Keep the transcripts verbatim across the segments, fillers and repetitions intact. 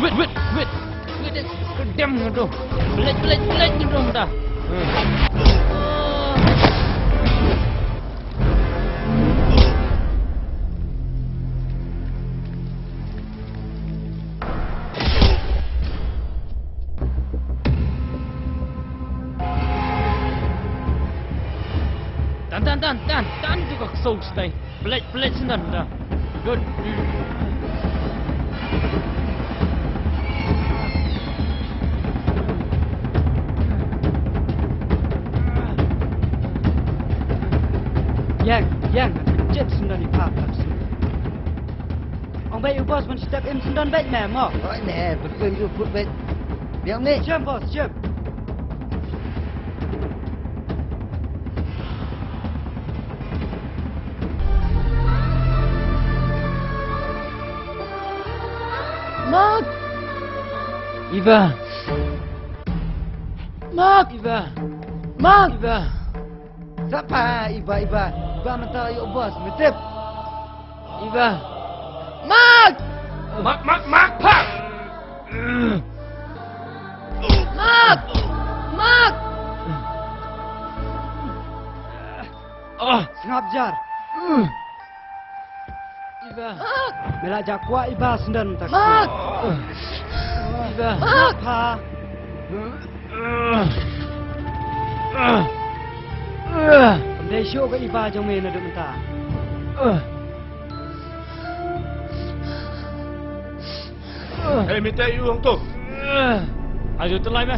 Wait, wait, wait. Wait, wait. Kedem ngedo. Belet, belet, belet ngedo dah. Tan, tan, tan, tan, tan tu ka ksong stai. Pelet, pelet sendan dah. Good. Yang, yang, jep sendan ni pap, pap sendan. Ong beit u boss ban step in syndon beit me mo. Oi ne, betul tu put beit. Biang ni. Jump boss, jump. Mark! Eva. Mark! Eva. Mark! Eva. Sapa Eva, Eva? Eva mynta ïoh boss, me tip. Eva. Mark! Mark, Mark, Mark, pa! Mark! Mark! Ah! Sngap jar. Eva. Me la ja kwah Eva syndon tak. Mark! Eva. Mark! Pa. Kam dei shuh ka Eva jong me naduh mynta. Hei, mynta ïoh hangto. Ayo, te lai me.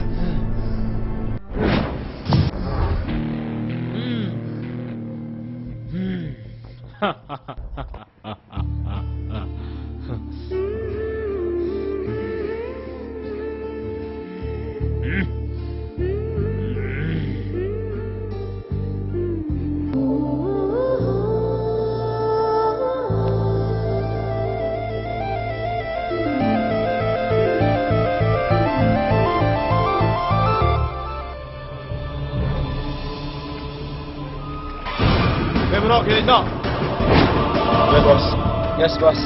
Phi briew, khie leit noh. Yes, boss. Yes, boss.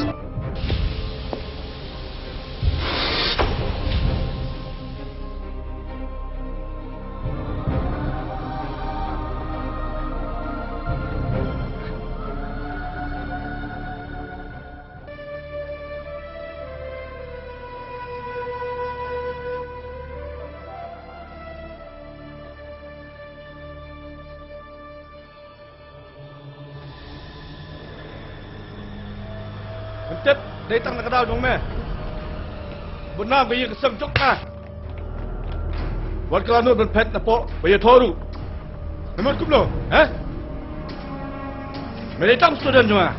Mynta dei tang na ka daw jong me. Bun nam ka ïing ka sem jong nga. Wat ka la nud ban phet na pdeng ba ïathoh ruh. Me mut kumno, ha? Me dei tang student jong nga.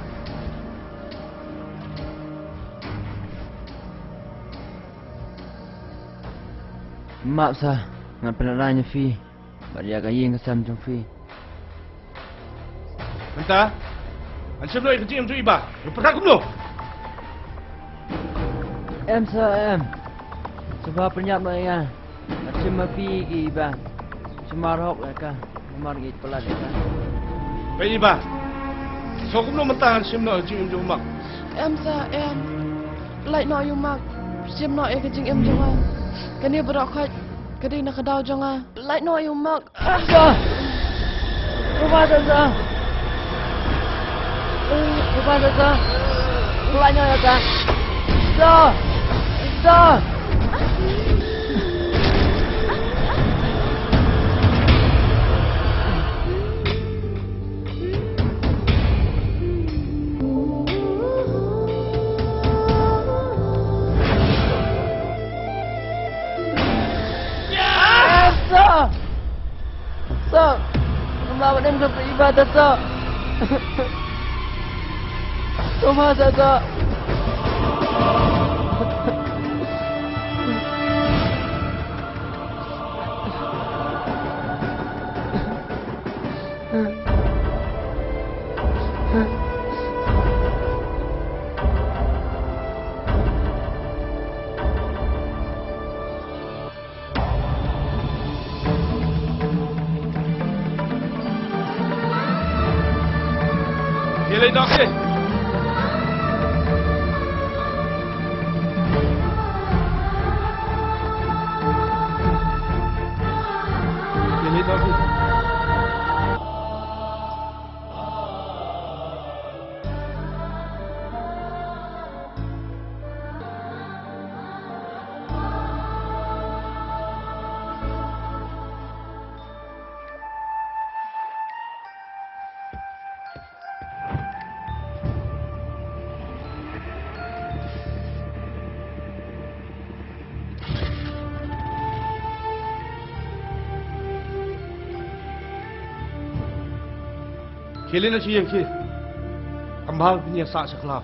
Map sa, ngan pynlait ïa phi. Bad ïa ka ïing ka sem jong phi. Mynta ngan shim noh ïa ka jingim jong i Bah. Nga pyrkhat kumno? Em sa em. Sngewbha pynïap noh ïa nga. Ngan shim ma phi ïa i Bah. Sngewbha hok ïa ka. Namar ngi palat ïa ka. Peit i Bah. Sa kumno mynta ngan shim noh ïa ka jingim jong u Mak? Em sa em. Lait noh ïa u Mak. Shim noh ïa ka jingim jong nga. Kane baroh khoit ka dei na ka daw jong nga. Lait noh ïa u Mak. Sa! Papa, sa, sa! Papa, sa, sa! Lait noh ïa ka. Sa! Sa! Sa! Sa! Mama, em ka iba ta sa. Mama, sa, sa. Khie leit noh, khie. Khie leit noh sha ïing khie. Kam bha phin ïa sah sha khlaw.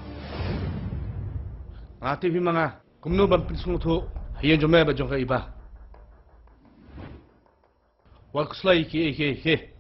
Nga tip hi ma nga kumno ban pynsngewthuh ha ïing jong me bad jong ka Iba. Wat khuslai ïa kiei kiei khie.